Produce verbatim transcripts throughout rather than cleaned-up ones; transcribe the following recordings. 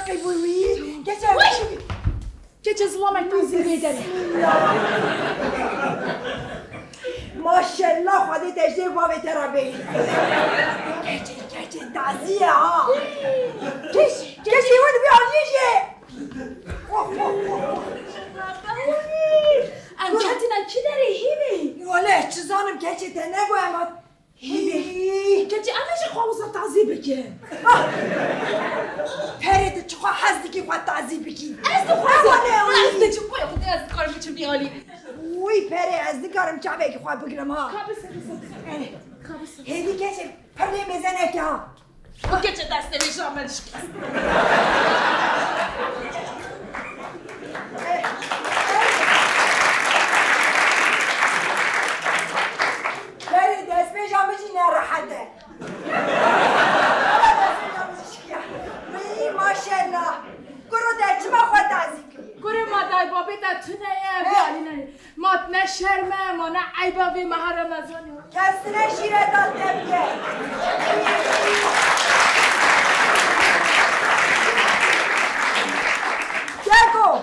Qey wî wî. Keçe. Keçe zilamek tu zî vê derê. Maşallah, Xwedê te jê bavê te re bê. Keçe, keçe, tazî ye ha. Keç, keçe win wî aliyê jê. Em ketine kî derê hîvî? Wele, çi zanim keçê te negoyema. Hîvî. Keçê em ê jî xwe wisa tazî bikin. Ah! Perê tu çiqas hez dikî xwe tazî bikî. Ez dixwazim. Wele, ez wî. Dê çi boya xwe ez dikarim biçim vî alî. Wî perê ez dikarim çavekî xwe bigirim ha. Ka bise, bise, bise. Eh. Ka bise. Hêdî keçê pirlê mêze neke ha. Keçe destê wê ji me dişikî. Berê destpêja min jî nerehet e. Destpêja min jî şikiya. Wî maşallah. Kuro te çima xwe tazî kiriye? Kurê ma dayê babê te tune ye, vê alî neyê. Ma ne şerm e, ma ne eyb e vê meha Remezanê. Kes tune şîreta te bike. Keko!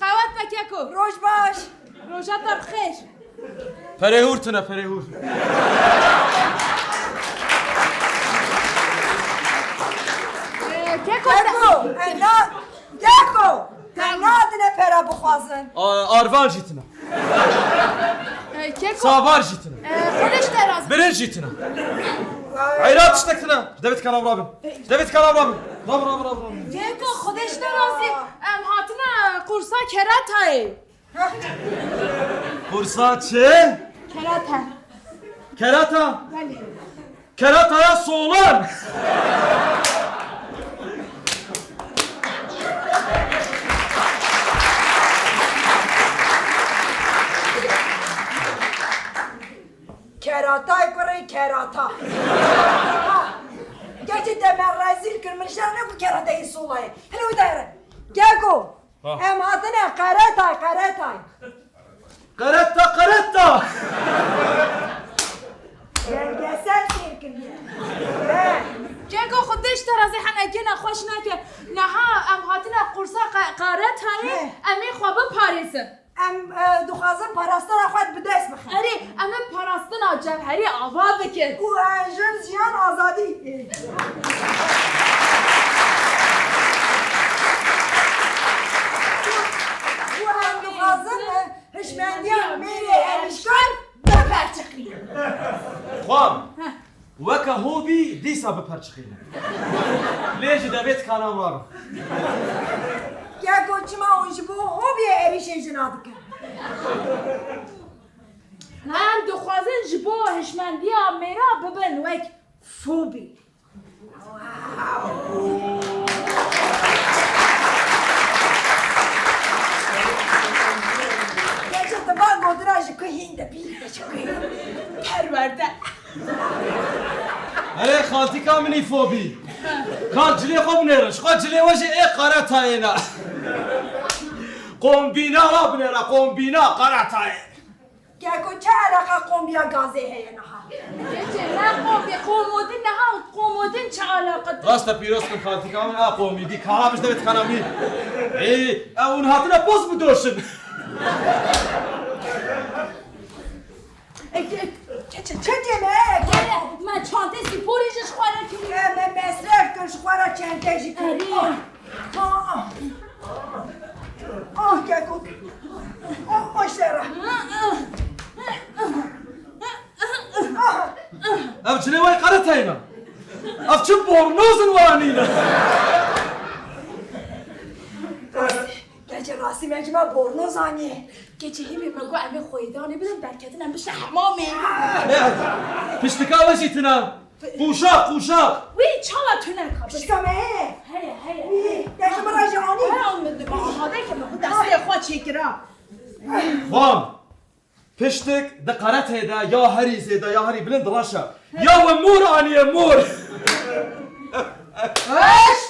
Qewet be Keko! Roj baş! Roja te bi xêr! Perê hûr tune, perê hûr. Ee, Keko, Keko! Ena, Keko! Te nadine pera bixwazin. A-, arvan jî tune. Ee, Keko. Savar jî tune. Ee, Xwedê ji te razî. Birinc jî tune. Eyra tiştek tune. Ji devê tikana rabin. Ji devê tikana rabin. Rabin, rabin, rabin, rabin. Keko, Xwedê ji te razî. Em hatine qursa keratayê. Qursa çi? Kerata. Kerata? Belê. Kerataya solan. Keratay kurê kerata. Ha. Keçê te me rezîl kir, min şer ne ku keratayê solayê. Hele wî dayre. Keko. Ha. Em hatine qeretay, qeretay. Qereta, qereta! Belgesel sêr kiriye. He. Keko, Xwedê ji te razî, henekê nexweş neke. Niha em hatine qursa qe-, qaretayê, He. em ê xwe biparêzin. Em, e, dixwazin parastina xwe bi dest bixin. Erê, em ê parastina cewherî ava bikin. Û e, jin, jiyan, azadî. Û em dixwazin, e, hişmendiya mêrê êrîşkar biperçiqînin. Xwam, Heh. weke hobî dîsa biperçiqînin. Lê ji devê tikana rabin. Keko, çima hûn ji bo hobiyê êrîşê jina dikin? Em dixwazin ji bo hişmendiya mêra bibin wek fobî. Keçê, tu van gotina ji ku hîn dibî, ji ku hîn. Perwerde. Erê, xaltîka min î fobî. Xal, cilê xwe binêre. Ji xwe cilê we jî ê qere tayê ne. Kombîna wa binêre, kombîna qere tayê. Keko, çi eleqa kombiya gazê heye niha? Keçê, ne kombi, komodin niha, komodin çi eleqa? Rast e, pîroz kim xaltîka min, a komî dî, kara bi ji devê tikana min. Ê, ew hûn hatine poz bidoşin. E, ke-, keçê, çi dê me, Keko? Me çantê sporê jî ji xwe re kiriye. Me, me mesref kir, ji xwe re çente jî kir. Erê. Ah, ah. Ah, Keko. Ah, ah, şera. Ah. Ev cilê wê qere teyna. Ev çi bornoz in we anîne? Keçê, rastî me ji me bornoz anî. Keçê, hîvî me got em ê xweydanê bidin, derketin em bişin hemamê. Piştika we jî tune. Qûşaq, qûşaq. Wî çawa tune ka? Pişka me heye. Heye, heye. Wî, te ji min re jî anî. He, min amade ke me xwe destê xwe çêkira. Xwam. Piştik di qeretê de ya herî zêde ya herî bilind direşe. Ya we mor aniye mor. Eş!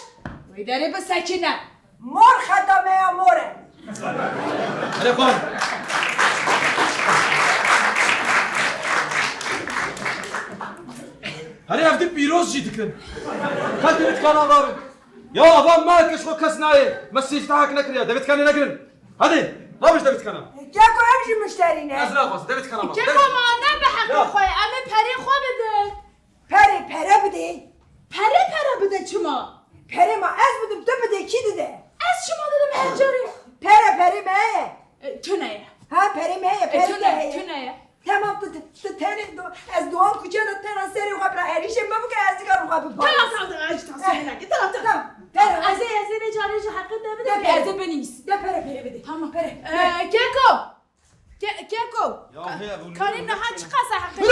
Wê derê bisekine. Mor xeta me ya mor e. Erê xwe. Herê ev di pîroz jî dikin. Xelkê min dikana rabin. Ya ava me ke ji xwe kes nayê. Me sîftehek nekiriye. Devê tikanê negirin. Hadi, rabij devê tikana. Keko, ev jî muşterî ne. Ez naxwazim, devê tikana me. Keko, ma ne bi heqê xwe ye. Em ê perê xwe bidin. Perê, pere bidê. Perê, pere bide çima? Perê ma ez bidim, tu bidê, kî dide? Ez çima didim her carê? Pere, perê me heye. E, tune ye. Ha, perê me heye, E, perê tune, te heye. Tune ye. Tamam, tu, tu, tu tenê do-, ez dohan kuçe de tena serê xwe bira, êrîşê me bike, ez dikarim xwe bipare. Tamam, tamam, tamam, ajitasyon neke. Tamam, tamam. Tamam, pere. Ez ê, ez ê vê carê ji heqê te bidim, De pere. ez ê binivîsim. De pere, pere bidê. Tamam. Pere. E, Keko! Ke-, Keko! Ya, Ka-, heye, bu Karî ne niha çiqas e heqê?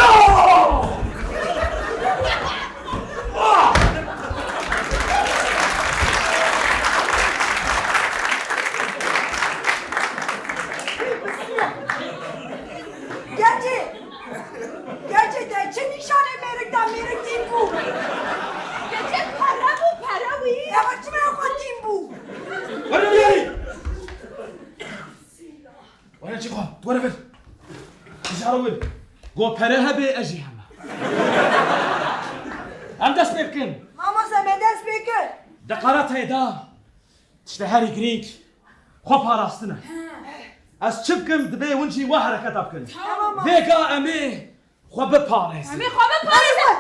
Gerçi, gerçi de çi nîşanê mêrik da, mêrik tîn bû. Gerçi pere bû, pere wî. Ewa çima xwe tîn bû? Were biyarî. Were çi xwe, were vir. Tijara wir. Go pere hebe, ez jî heme. Em dest pê bikin. Mamoste, me dest pê kir. Di karatayê de tiştê herî girîng xwe parastin e. Ez çi bikim, divê hûn jî we hereketa bikin. Tamam. Vêga em ê xwe biparêzin. Em ê xwe biparêzin.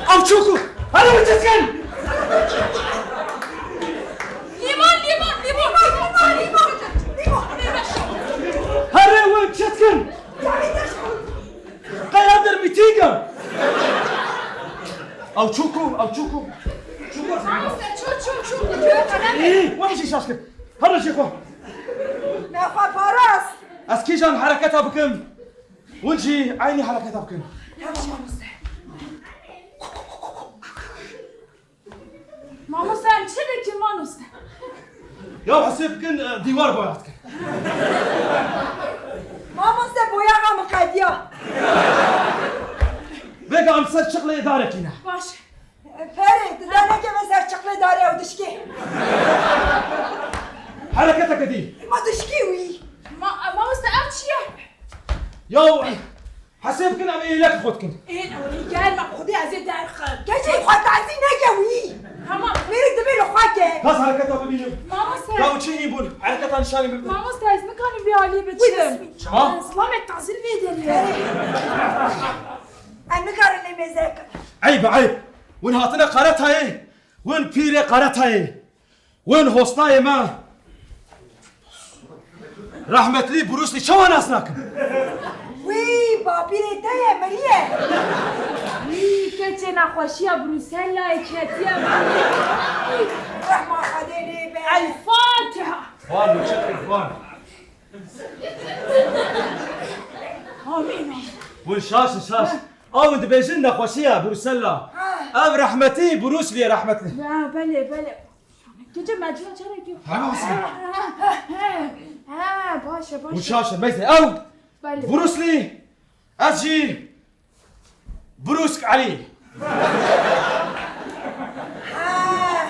Ew çûk û herê min çi dikin? Lîmon, lîmon, lîmon, lîmon, lîmon, lîmon. Herê wê çi dikin? Qey ev der mîtîng e. Ew çûk û, ew çûk û. Çûk û. Mamoste, çû, çû, çû, çû. Î, we min jî şaş kir. Her jî xwe. Me xwe parast. Ez kîjan hereketa bikim? Hûn jî eynî hereketa bikin. Tamam, mamoste. Mamoste, em çi dikin, mamoste? Ya hesê bikin, e, dîwar boya dikin. Mamoste, boyaxa min qediya. Vêga em ser çiqlê darekî ne. Baş. E, perê, tu de nekeve ser çiqlê darê ew dişkê. Hereketeke dî. Ma dişkê wî. Ma, mamoste, ev çi ye? Ya, Hesê bikin, em ê êlek xwe dikin. Ê, ew ê gel, me xwedî ez ê derxim. Keçê xwe tazî neke wî. Tamam. Mêrik divê li xwe ke. Bas hereketa bibînim. Mamoste. Ya û çi hîn bûn? Hereketa nîşanî bibin. Mamoste, ez nikarim vê alî biçim. Çima? Zilamek tazî vê derê. Em nikarin lê mêze kin. Eyb e, eyb. Hûn hatine karatayê, hûn pîrê karatayê. Wên hostayê me. Rehmetlî Bruce Lee çawa nas nakin? Wî bapîrê te ye, miriye. Wî keçê nexweşiya Brusellayê ketiye. Rehma Xwedê lê be. El Fatiha. Van, çi van. Amîn. Hûn şaş in, şaş. Ew dibêjin nexweşiya Brusella. Ha. Ev rehmetî Bruce Lee rehmetli. Ha, belê, belê. Gece mecnun çerek yok. Ha, nasıl? Ha, ha, ha, ha, baş e, baş e. Û şaş e, meyse. Ew Belê. Bruce Lee, ez jî Brûsk Elî. Ha,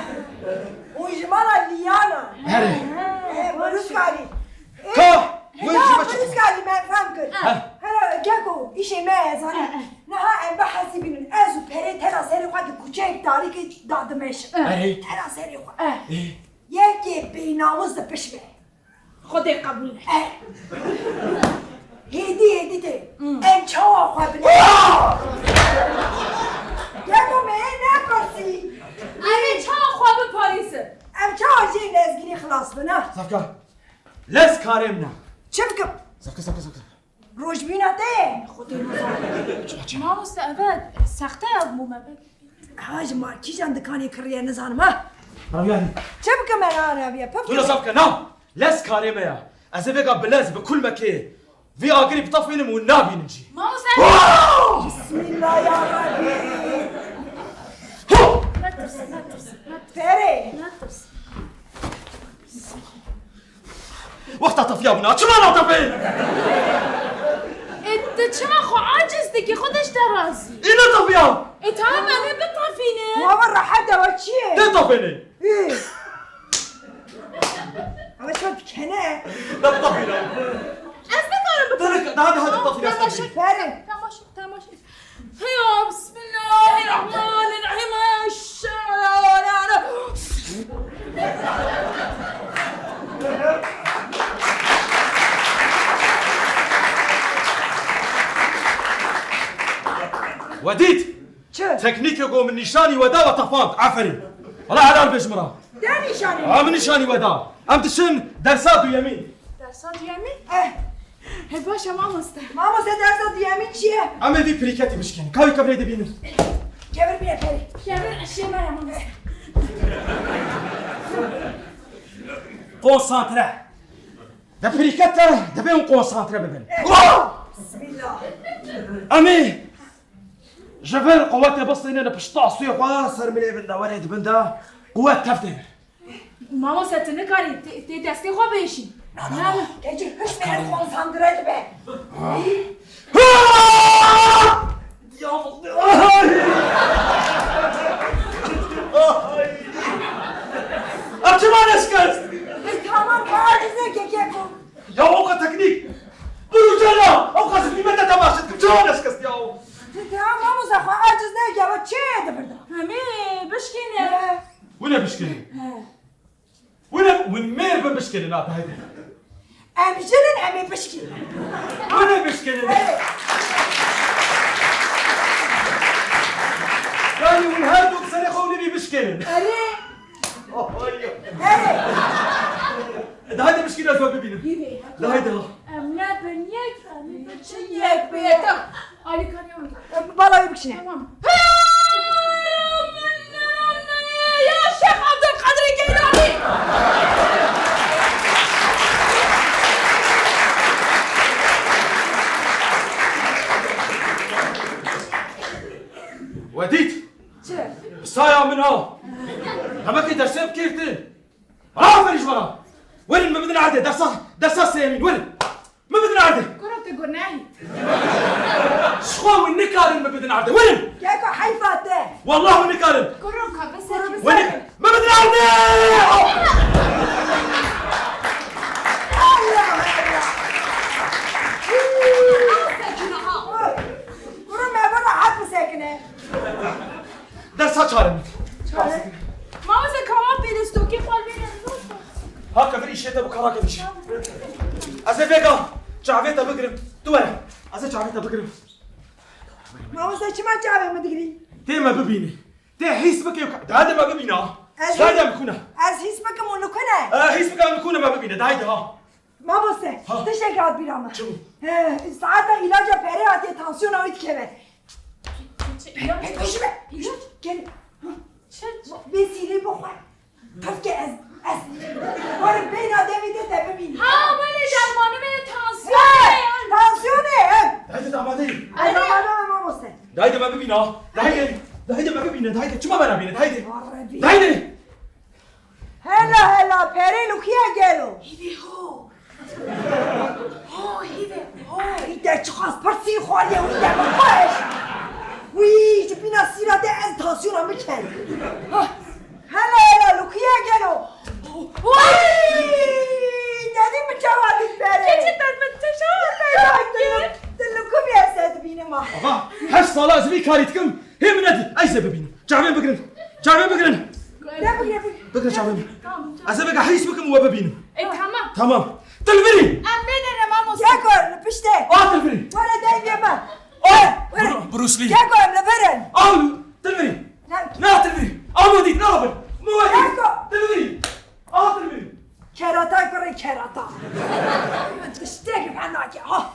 hûn ji mala Liyana. Herê. He, Brûsk Elî. Ka, Hela, wê ji me çi? Brûsk Elî, me fem kir. Ha. Hela, Geko, îşê me ye, zanî. Ha, ha. Niha em bihesibînin, ez û perê tena serê xwe di kuçeyek tarîkê dadimeşin. Erê. Tena serê xwe. Eh. Ê. Yekê bênamûs di pişt me. Xwedê qebûl neke. Eh. Hêdî hêdî tê. Hmm. Em çawa xwe bine? Gelo me hê nepirsî. Em ê çawa xwe biparêzin? Em çawa jê lezgînî xilas bin, ha? Zafka. Lez karê min e. Çi bikim? Zafka, zafka, zafka. Rojbîna te ye. Xwedê nizanim. Mamoste, eve sexte ya bû me be. Ha, ji ma kîjan dikanê kiriye nizanim, ha? Rabiya. Çi bikim me, ha, Rabiya? Pif. Tu ne zaf ke, na. Lez karê me ya. Ez ê vêga bi lez, bi kulmekê vî agirî bitefînim û nabînim jî. Mamoste. Bismillah ya Rabbi. Netirs, netirs, netirs. Ferê. Netirs. Wexta tefiya bûna, çima natefê? E, tu çima xwe aciz dikî, xwe de ji te razî. Î netefiya. E, tamam, em ê bitefî. Baba rehet e, wa çi ye? Te tapêne. Ê. Ama şu dikene. Da tapêne. Ez nikarim bitim. Te nik-, daha, daha, daha tapêne. Temaşe. Peri. Temaşe, temaşe. Ya, bismillahirrahmanirrahim. Wedît! Çi? Teknîkê ku min nîşanî we da we tefand. Aferîn. Wela helal be ji min re. De nîşanî. Ha, min nîşanî we da. Em diçin dersa duyemîn. Dersa duyemîn? Eh. He, baş e, mamoste. Mamoste, dersa duyemîn çi ye? Em ê vî pirîketî bişkînin. Ka wî kevirê dibînin. Kevir bîne perî. Kevir eşê me ye, mamoste. Konsantre. De pirîket e, divê hûn konsantre bibin. Eh. Bismillah. Em ê ji vir quwetê bistînin li pişta stûyê xwe, ser milê bin de, werê dibin de, quwet tev tê vir. Mamoste, tu nikarî tê, tê destê xwe bêşî. Na, na, na. Keçî hişmêre konsantre dibe. Ay! Ay! Ev çima neşkest? Tamam, aciz neke, keko. Ya o kadar teknik. Buru cana, o kadar nimete temaşe ettim. Çima neşkest ya? Tamam, mamoste, xwe aciz neke, çi ye divirda? Hemî bişkîne. He. Wine bişkîne. He. Wine, win mêr bin bişkînin, ha, haydi. Em jin in, em ê bişkînin. Wine bişkînin. Evet. Yani win her du serê xwe wine bî bişkînin. Erê. Oh, ay. Erê. De haydi bişkînin, ez we bibînim. Hîvê. De haydi ha. Em ne bin yek, em ê biçin yek bê yek. Tamam. Alîkariya min. Bala wê bikişîne. Tamam. Ya Şêx Abdulkadir Geylani! Wedît! Çi? Bi saya min ha! Demekê dersê bikêrtin! Aferî ji we re! Werin min bidin erdê, dersa, dersa sêyemîn, werin! Min bidin erdê! Kuro tu gunehî. Ji xwe win nikarin min bidin erdê, werin! Keko heyfa te! Wallah win nikarin! Kuro ka bisekî. Werin! Min bidin erdê! Allah Allah! Kuro me bira hat bisekine. Dersa çare min. Çare. Mamoste, kawa pêlistokê xwe li vê derê. Ha, kevir îşê te bi kara kevir. Ez ê vêga çavê te bigirim. Tu were. Ez ê çavê te bigirim. Mamoste, çima çavê min digirî? Tê me bibînî. Tê hîs bike. Daha de me bibîne. Ez Daha de hîs, me bikune. Ez hîs bikim û nikune. E, hîs bike nikune me bibîne. Daha de ha. Mamoste, ha, tiştek hat bîra min. Çi bû? He, saeta îlaca perê hatiye, tansiyona wî dikeve. Çi, çi, îlaç? Pekişime. Gel. Çi, çi? Bê sîrê bixwe. Kifke ez, ez. Werin beyna devî te te bibînim. Ha, belê dermanê me tansiyonê. He, tansiyonê, he. Haydi damadê. Ay, damadê me mamoste. Haydi me bibîne. Haydi, haydi me bibîne. Haydi, çima me nabîne? Haydi. Ya Rebî. Haydi. Hela, hela, perê li ku ye gelo? Hîvê ho. Ho, hîvê ho. Î te çiqas pirsî xwariye wî de min xweş. Wî ji bîna sîra de ez tansiyona min kel. Hela, hela, li ku ye gelo? Ay! Dedî min çawa dît perê? Keçî te min te çawa te? Ay, tu li, tu li ku bî ez te dibînim ah. Ava, heşt sala ez vî karî dikim, hê min nedî, ez ê bibînim. Çavên bigirin. Çavên bigirin. Ne bigire, bigire. Bigire çavên. Tamam, tamam. Ez ê vêga hîs bikim û we bibînim. E, tamam. Tamam. Tilvirî. Em bê de re mamoste. Gel gör, li pişte. A tilvirî. Were dengê me. A. Were, were. Bru-, Bruce Lee. Gel gör, li vir in. A tilvirî. Ne? Na tilvirî. A modî, na bin. Modî. Gel gör. Tilvirî. A tilvirî. Kerata kurê kerata. Tiştek fena ki. Ha.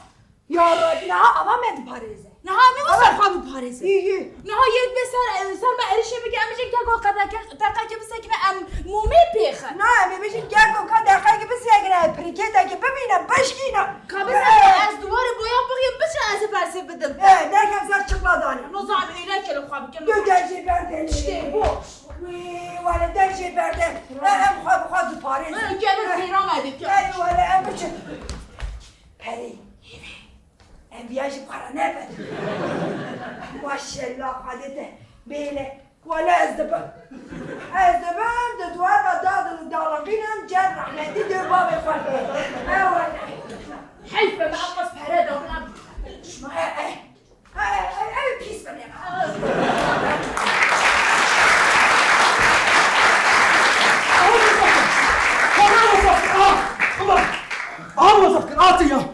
Ya Rebî, niha ava me diparêze. Niha em ê wisa xwe biparêzin. Yî, yî. Niha yek bê ser, ser me êrişê bike, em bêjin keko qedeke, teqekê bisekine, em mûmê pêxin. Na, em ê bêjin keko ka teqekê bisekine, pirkêtekê bibîne, bişkîne. Ka bisekine, ez di warê boya bixîm, biçe ez ê bersê bidim. E, derkem ser çiqla danê. No zan êreke li xwe bikim. Tu dercê berde. Tiştê boş. Wî, wele dercê berde. E, em xwe bi xwe diparêzin. E, kevin pêra me dikim. E, wele em biçin. Perê. Em viya jî para nebin. Maşallah, Xwedê te bêle Wele ez dibim. Ez dibim, di duwarê de dadin û daliqînim cem rehmetî dê bavê xwe. E wele. Heyf e, me eqas pere da bûna. Şima e, e. E, e, e, pîs binê. Aha, aha, aha, aha,